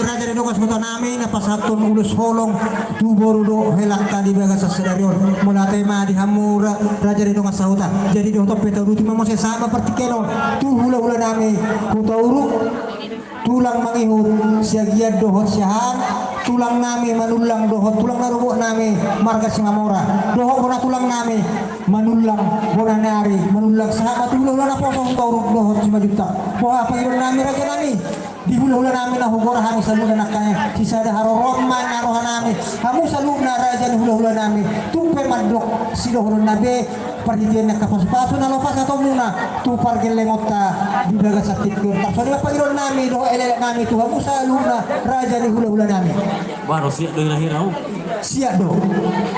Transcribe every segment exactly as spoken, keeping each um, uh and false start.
Raja ni dongan sahuta nami na pasahathon ulos holong tu boru dohot helangta di bagasan sadari on. Mauliate ma di hamu ra-, raja ni dongan sahuta. Jadi dohot on pe tauduti ma muse sahat ma partingkian on tu hulahula nami Hutauruk, tulang mangihut Siagian dohot Siahaan, tulang nami Manullang dohot tulang na rorobot nami marga Simamora, dohot bona tulang nami Manullang, bona nari Manullang, sahat ma tu hulahula naposo Hutauruk dohot Simanjuntak. Boha pangidoan nami raja nami? Di hulahula nami na hugora hami saluhutna nangkaning sisada haroro ma na roha nami. Hamu saluhutna raja ni hulahula nami, tung pe mandok sidohononna be, parhitean ni angka pasupasu na lopa sahatonmuna tu pargellengonta di bagasan tingki on. Tarsongon i ma pangidoan nami dohot elek nami tu hamu saluhutna raja ni hulahula nami. Baru siap do hira-hira, oh. Siap do.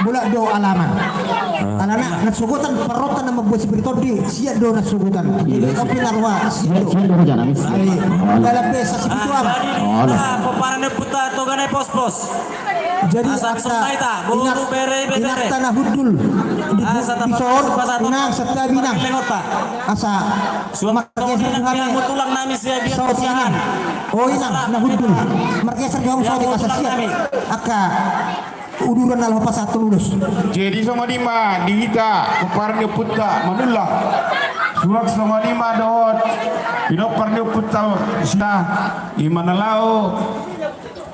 Bolak do alaman. Ah. Alana na sogotan parrota na mambuat sipir tondi, siap do na sogotan. Iya, tapi na roha siap do. Siap do, raja nami. Ai, dalam desa situ apa? Jadi, ah, pomparan ni ompunta Toga Nai Pospos. Jadi asa asa inanta na hundul di, di sor, inang, setiap inang. Asa margeser tu hami. Tulang nami Siagian, Siahaan. O inang na hundul. Margeser tu hami, asa siap. Angka uduran na laho pasahathon ulos. Jadi songon i ma di hita pomparan ni ompunta Manullang. Suang songon i ma dohot pinompar ni ompunta Siahaan, i ma na laho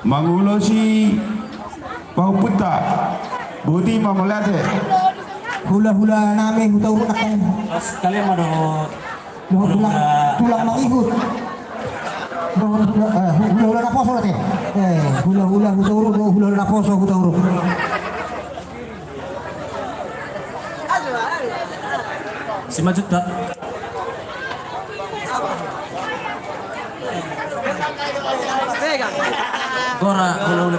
mangulosi pahompunta. Boti ma mauliate. Hulahula nami Hutauruk nangkaning. Pas kalian ma dohot. Dohot tulang, tulang mangihut. Dohot hula-, eh, hulahula naposo nate. Eh, hulahula Hutauruk, dohot hulahula naposo Hutauruk. Simanjuntak. Gora, hulahula.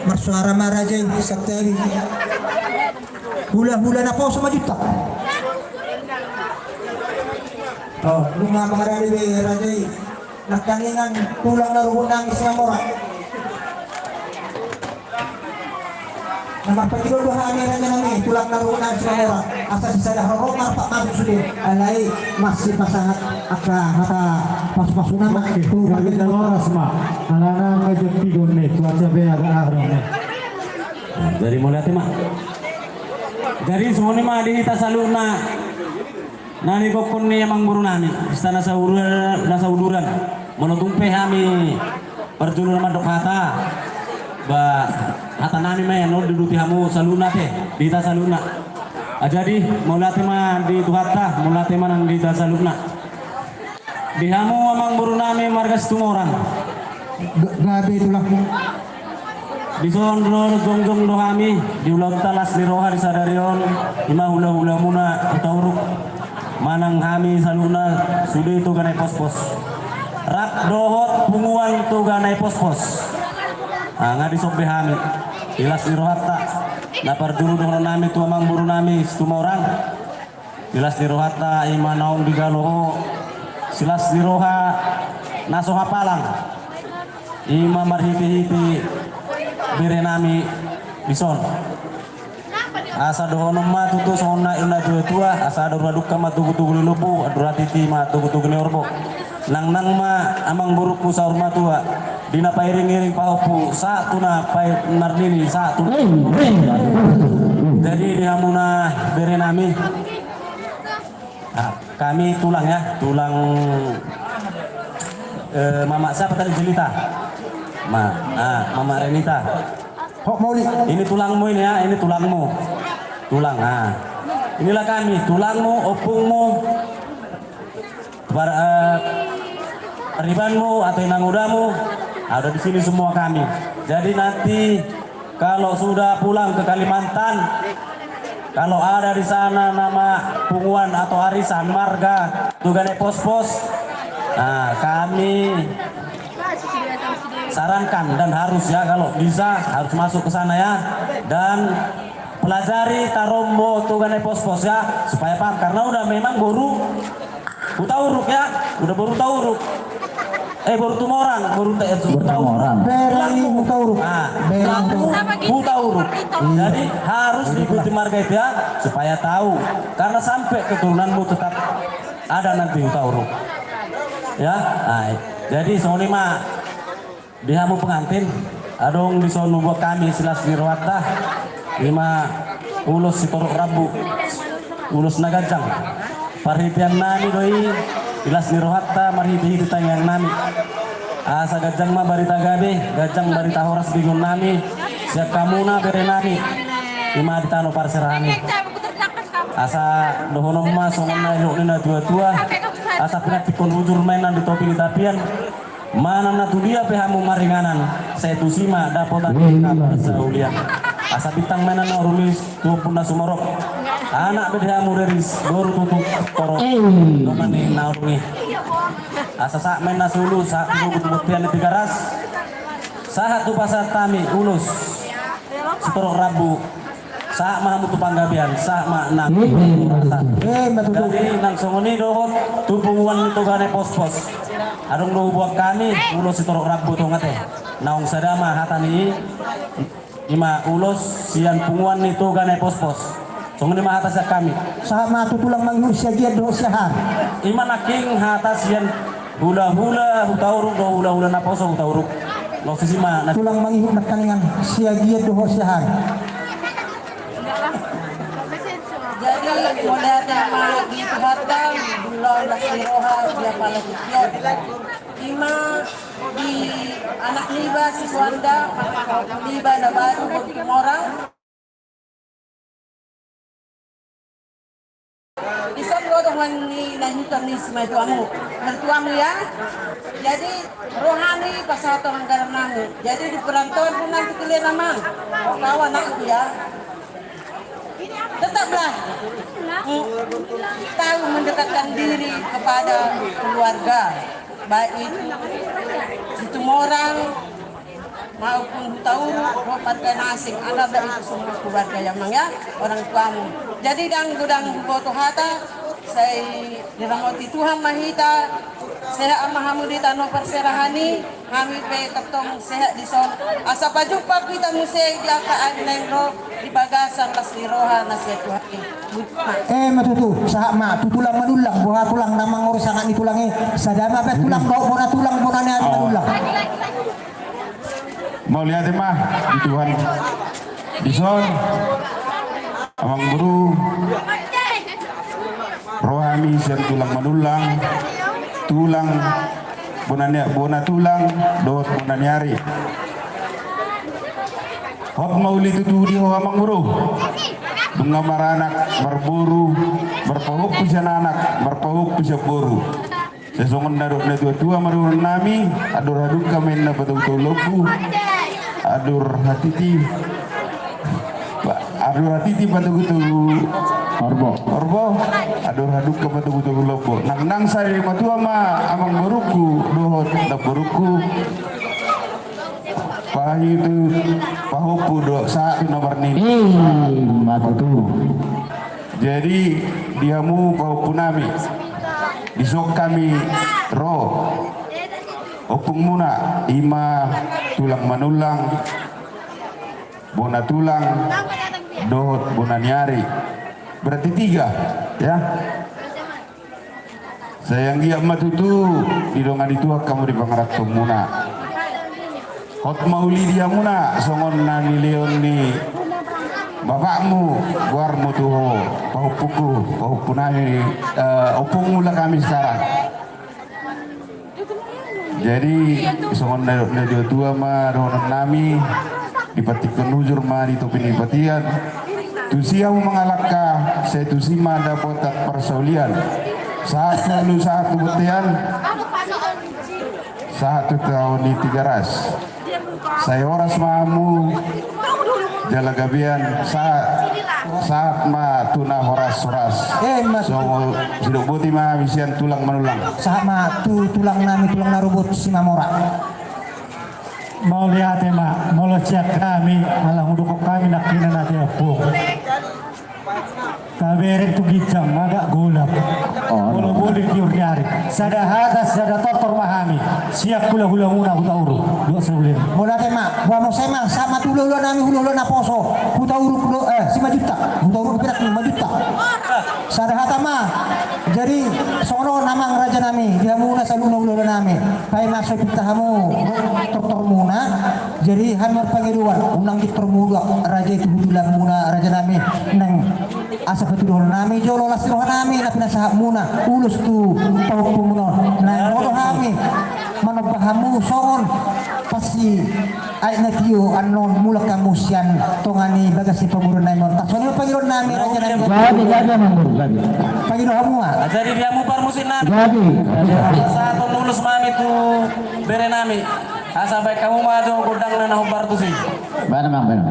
Marsuara ma raja i, santabi. Hulahula naposo Manjuntak. Oh, nunga mangarade be raja i. Nangkaningan tulang na rorobot nami Simamora. Na marpangido do hami raja nami, tulang na rorobot nami Simamora. Asa sisada haroro marpat masuk sude. Alai masipasahat angka hata pasu-pasuna ma. Oke, tu jadi parkita horas ma. Alana ngajak tigon ne, cuaca be agak ahram ne. Jadi mauliate ma. Jadi songon i ma di hita saluhutna. Na nigokhon ni amangboru nami, sisa na sauduran, na sauduran. Molo tung pe hami parjolo na mandok hata, ba hata nami ma i, annon diuduti hamu saluhutna pe, di hita saluhutna. Ah, jadi, mauliate ma di Tuhanta, mauliate ma nang di hita saluhutna. Di hamu amangboru nami marga Situmorang. Ga-, gabe tulang. Dison do jongjong do hami, di ulaonta las ni roha di sadari on, ima hulahulamuna Hutauruk. Manang hami saluhutna sude Toga Naipospos. Rap dohot punguan Toga Naipospos. Ah, nga dison be hami. Di las ni rohanta. Na parjolo dohonon nami tu amangboru nami Situmorang. Di las ni rohanta ima naung dijalo ho silas ni roha na so hapalang. Ima marhitehite bere nami dison. Asa dohonon ma tutu songon na natuatua, asa andor hadungka ma togutogu ni lombu, andor hatiti ma togutogu ni horbo. Nangnang ma amangborungku saur matua, di na pairingiring pahompu, sahat tu na pai-, marnini, sahat tu na. Jadi di hamuna bere nami. Ah, kami tulang ya, tulang, eh, mama siapa tadi, Jelita? Ma, ah, mama Renita. Hok, Mauli. Ini tulangmu ini ya, ini tulangmu. Tulang, ah. Inilah kami, tulangmu, ompungmu. Bar-, eh, ribanmu atau inangudamu ada di sini semua kami. Jadi nanti kalau sudah pulang ke Kalimantan, kalau ada di sana nama punguan atau arisan marga Toga Naipospos, nah, kami sarankan dan harus ya, kalau bisa harus masuk ke sana ya. Dan pelajari tarombo Toga Naipospos ya, supaya paham, karena udah memang boru Hutauruk ya, udah boru Hutauruk. Eh, boru Tumorang, boru Te-, eh, Hutauruk. Tumorang. Bere ni Hutauruk. Ah, bere ni Hutauruk. Hutauruk. Jadi harus diikuti marga itu ya, supaya tahu. Karena sampai keturunanmu tetap ada nanti Hutauruk. Ya, nah, jadi songon i ma. Di hamu pengantin, adong dison hubuat hami silas ni rohanta, ima ulos sitorop rambu, ulos na ganjang. Parhitean nami do i, silas ni rohanta marhitehite tangiang nami. Asa ganjang ma barita gabe, ganjang barita horas di goar nami, sian hamuna bere nami, ima di tano parserahan i. Asa dohonon ma songon na nidok ni natuatua, asa pinantikkon hujur ma inna di topi ni tapian. Manang na tu dia pe hamu maringanan, sai tusi ma dapotan ni na parsaulian. Asa bintang ma inna na urumis tu ombun na sumorop. Anak be di hamu riris, boru tutu torop. Dongan ni na urung i. Asa sahat ma inna solu, sahat tu bontean ni Tigaras. Sahat tu pasahat hami ulos sitorop rambu. Sahat ma hamu tu panggabean, sahat ma nang. Jadi nang songon i dohot tu punguan ni Toga Naipospos. Adong do hubuat hami ulos sitorop rambu, tonga te. Naung sada ma hata ni i, ima ulos sian punguan ni Toga Naipospos. Songon i ma hata sian hami. Sahat ma tu tulang mangihut Siagian dohot Siahaan. Ima nangkin hata sian hulahula Hutauruk dohot hulahula naposo Hutauruk. Laos disi ma na tulang mangihut martangiang Siagian dohot Siahaan. Jadi mauliate ma di Tuhanta, di ulaon las ni roha, di apala di tiot. Ima di anak niba si Suanda, niba na baru, boru Tumorang. Dison do dongan ni na nihuthon ni si mertuamu, mertuamu ya. Jadi ro hami pasahathon anggaran nami. Jadi di perantauan pun nanti kalian amang, kawan aku ya. Tetaplah, mm, tahu mendekatkan diri kepada keluarga, baik itu Situmorang maupun Hutauruk, maupun marga na asing, anda dari itu semua keluarga ya, Mang, ya, orang tuamu. Jadi ndang godang huboto hata, sai diramoti Tuhan ma hita, sehat ma hamu di tano parserahan i, hami pe tongtong sehat dison. Asa pajumpang hita muse di angka ari naeng ro di bagasan las ni roha na sian Tuhan i. Bujur ma. Eh, ma tutu, sahat ma tu tulang manullang, boha tulang na mangurus anak ni tulang i, sada ma pe tulang, baoa bona tulang, bona ni ari manullang. Mauliate ma di Tuhan. Dison, amangboru, ro hami sian tulang manullang, tulang, bona ni, bona tulang dohot bona ni ari. Hot ma uli tutu di ho amangboru. Nunga maranak marboru, marpahompu sian anak, marpahompu sian boru. Sai songon na dok natuatua ma dohonon nami, andor hadungka ma inna patogutogu lombu, andor hatiti, andor hatiti patogutogu horbo, horbo, andor hadungka patogutogu lombu. Nang nang sari matua ma amangborungku dohot namborungku. Pahitu pahompu do sahat tu na marnini. Ima tutu. Jadi di hamu pahompu nami, dison hami ro, ompungmuna, ima tulang manullang, bona tulang dohot bona ni ari. Berarti tiga, ya. Sai anggiat ma tutu didongani Tuhan hamu di pangarantomuna. Hot ma uli di hamuna songon na nilehon ni bapakmu, goarmu tu ho, pahompungku, pahompu nami, eh, ompungmuna hami sekarang. Jadi songon na, na dituatua ma dohonon nami, di pantingkon hujur ma di topi ni patian. Tusi hamu mangalangka, sai tusi ma dapotan parsaulian. Sahat tu alu, sahat tu bontean, sahat tu tao ni Tigaras. Sai horas ma hamu jala gabean, sahat, sahat ma tu na horas-horas. Eh, ima tutu. Songon sidok boti ma hami sian tulang manullang. Sahat ma tu tulang nami, tulang na rubut Simamora. Mauliate ma, molo sian hami, ala hudokhon hami nangkinan ate ompung. Tabereng tu ginjang, magak golap. Oh, molo bolon tiur ni ari. Sada hata, sada tortor ma hami. Sian hulahulamuna Hutauruk. Dua saulin. Mauliate ma, boha muse ma, sahat ma tu hulahula nami, hulahula naposo. Hutauruk do, eh, Simanjuntak. Hutauruk, Perak, Simanjuntak. Sada hata ma. Jadi songon on amang raja nami, di hamuna saluhutna hulahula nami. Paima so ipinta hamu tortormuna, jadi hami marpangidoan, unang pintor mudok raja i tu hundulanmuna raja nami, nang asa patuduhon nami jolo las ni roha nami na pinasahatmuna ulos tu pahompumuna on. Nang ro do hami manomba hamu songon pasi aek na tio annon mulak hamu sian tonga ni bagas ni pamoruon nami on. Tarsongon i ma pangidoan nami raja nami. Gabe, gabe, amangboru, gabe. Pangido hamu ma. Jadi di hamu parmusik nami. Gabe. Sahat ma ulos nami tu bere nami. Asa baen hamu ma jo gondangna na hombar tusi. Baen ma, baen.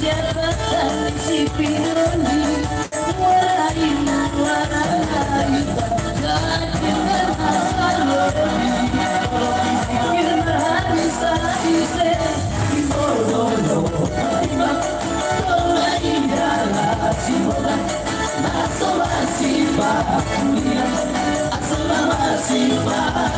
Jabatan si Pinoni, mulai, mulai, jadi dengan asal lori, pikir marhabis-habis, eh, di Borneo, di Bangka, mulai darah si Mola, langsung masih bakuliah, asal masih bakuliah.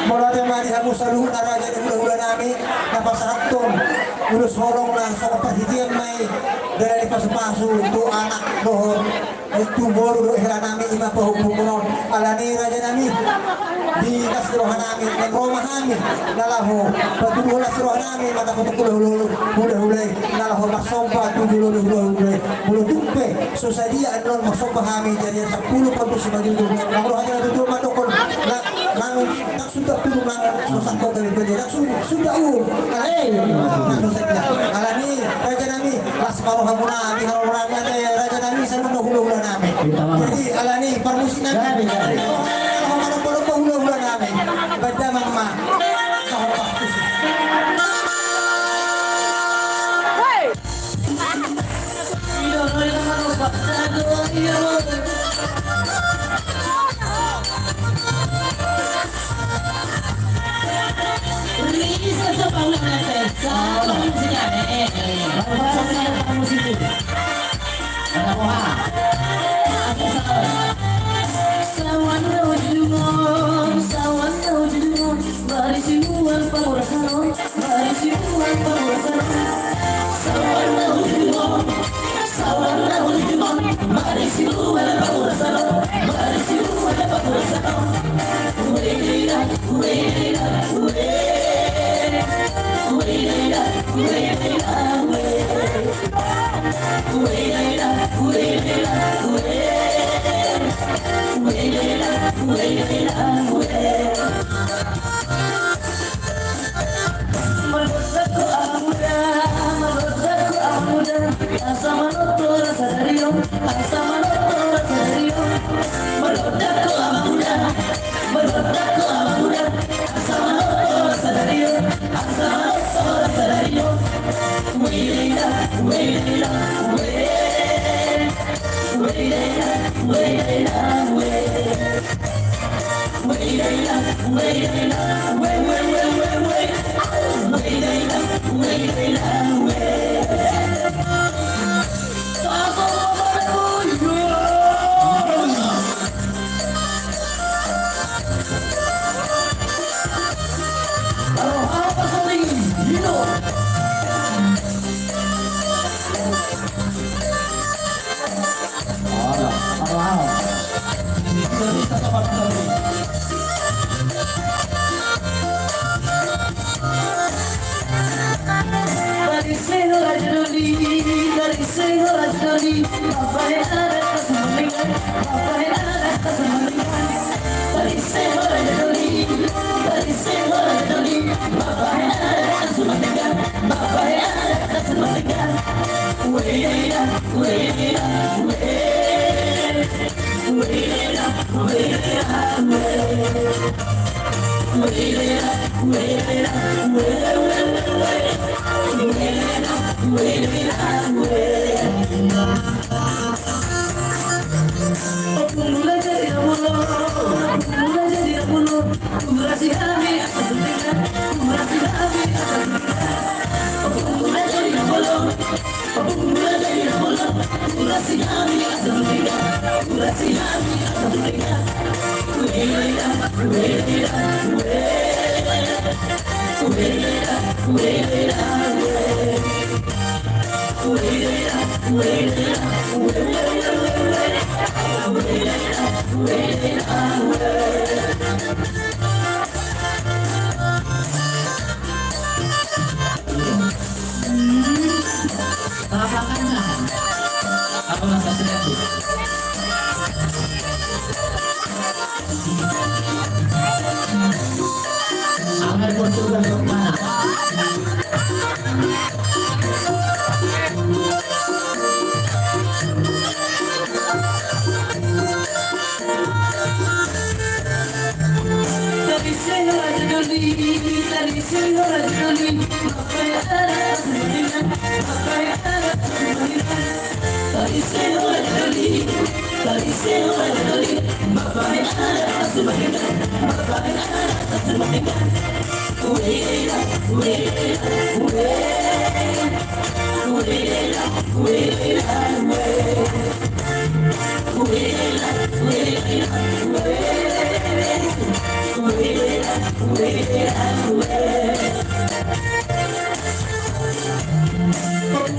Molo ate ma di hamu saluhutna raja ni hulahula nami, na pasahathon ulos holong na songon parhitean ma i, dala ni pasupasu tu anak dohot tu boru dohot hela nami, ima pahompu muna on. Alani raja nami, di las ni roha nami, naeng ro ma hami na laho patuduhon las ni roha nami, mata kotuk hulahula, hulahula i, na laho marsomba tu jolo ni hulahula i. Molo tung pe so sadia annon marsomba hami, jadi sampulu pondus simanjujung. Nang roha jala tutu mandokon, nang, nang, nang suda turun nang so sangkot dari pede, nang su-, suda u. Alai, nang so sadia. Alani raja nami, las ma roha muna di haroro nami ate raja nami, saluhutna hulahula nami. Jadi alani parmusik nami. Jadi, jadi. Roha ma na hulahula nami. Baen damang ma. Sawan na hujudungon, sawan na hujudungon, marisi uang pangurasan on. Marisi uang pangurasan on, sawan na hujudungon, sawan na hujudungon, marisi uang pangurasan on, marisi uang pangurasan on. Ueda, ueda, ueda, ueda, ueda, ueda. Margokhon do amang uda, margokhon do amang uda, asa manoto raja dari on, asa manoto raja dari on. Margokhon do amang uda, margokhon do amang uda, asa manoto raja dari on, asa manoto raja dari on. Ueda, ueda, ueda. Parise ho raja doli, parise ho raja doli, mambahen adat na sumandangkan, mambahen adat na sumandangkan. Parise ho raja doli, parise ho raja doli, mambahen adat na sumandangkan, mambahen adat na sumandangkan. Ueda, ueda, ueda.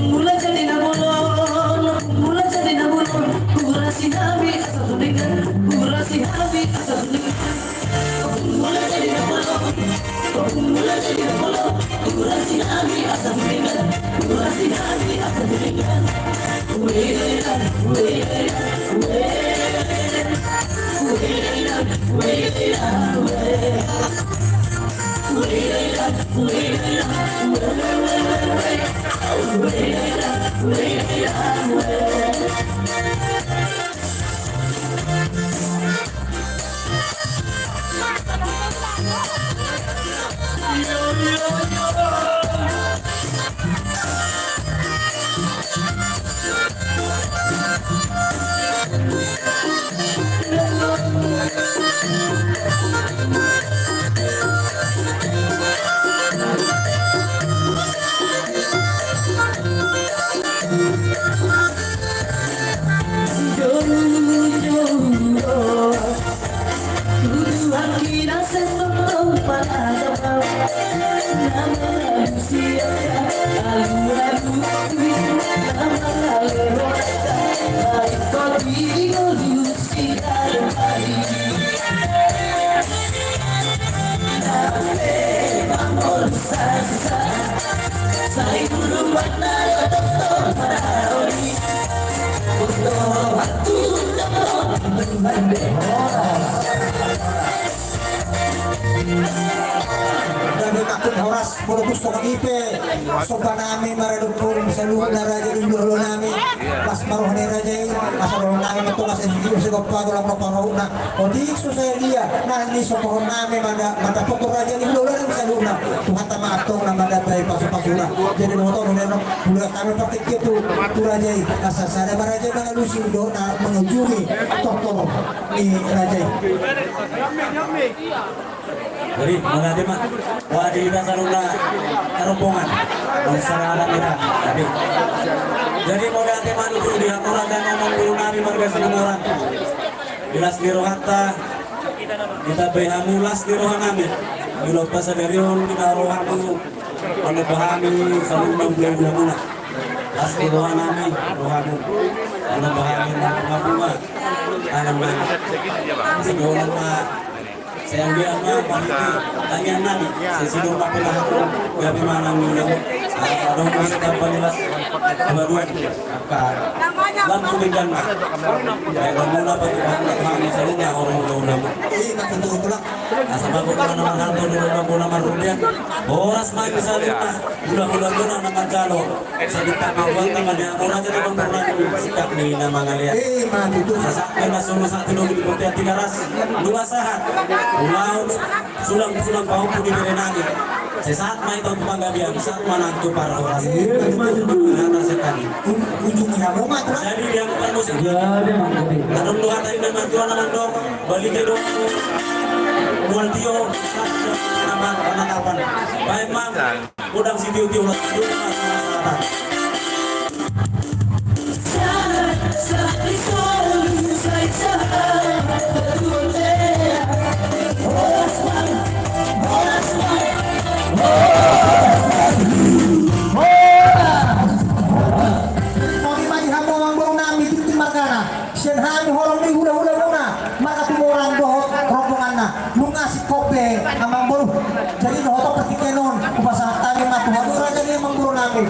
Mula jadi na bolon, mula jadi na bolon, hurasi hami asa tuningan, hurasi hami asa tuningan. Gabe maklum horas, molo tung songon i pe, somba nami ma raja ni saluhutna raja ni hulahula nami, las ma roha ni raja i, asa dohonon nami ma tong asa i, asa i, asa i, asa i, asa i, asa i, asa i, asa i, Otik so sadia, na ni sopohon nami mada, mada pokok raja ni hulahula nami saluhutna. Tuhanta ma antong na mada bai pasu-pasuna. Jadi dohot on, hulahula nami partingki tu, tu raja i. Asa sada ma raja i mangalusi dohot na mangujungi tortor ni raja i. Jadi, mauliate ma. Wah, di hita saluhutna rombongan. Mauliate ma hita. Jadi, jadi mauliate ma tu di hamu raja ni amangboru nami marga Situmorang. Di las ni rohanta, ditambai hamu las ni roha nami. Di lopa sadari on, di na rohamu, manomba hami saluhutna hulahula muna. Las ni roha nami, rohamu. Manomba hami na bunga-bunga. Tangan nami. Sidohonon ma. Sai anggiat ma, pahiti, tangiang nami, sai sidor ma pinahan, gabe manang ni ulamu, asa adong muse tamba ni las, dua-dua, angka, lam suminggan ma, gabe muna patupahan na Tuhan ni saluhutna horong ula-ulamu. Asa bagot ma na marhalto, dua-dua ma na marhundian, horas ma i saluhutna, ula-ula muna na manjalo. Sai ditangkap uang tangan dia, orang jadi memperlaku sikap ni na mangalean. Eh, ma tutu. Sasahat ma na solu sahat tu dogi di Pontianak Tigaras. Dua sahat. Ulaon sulang-sulang pahompu di bere nami. Sasahat ma i tu panggabean, sahat ma nang tu parhorasan. Eh, ma tutu. Hata sekali. Ujung ni hamu ma tutu. Jadi dia bukan musik. Jadi ma tutu. Adong dua hata inda mantua na mandok. Balik ke dong. Mual tio. Nama, nama kapan? Baik, Mang. Godang sitio-tio. Sahat, sahat di solu. Nami holong ni hulahula muna, maka tu morang dohot rombonganna, nunga singkop be amangboru. Jadi dohot partingkian on, hupasahat hami ma tu hamu raja ni amangboru nami.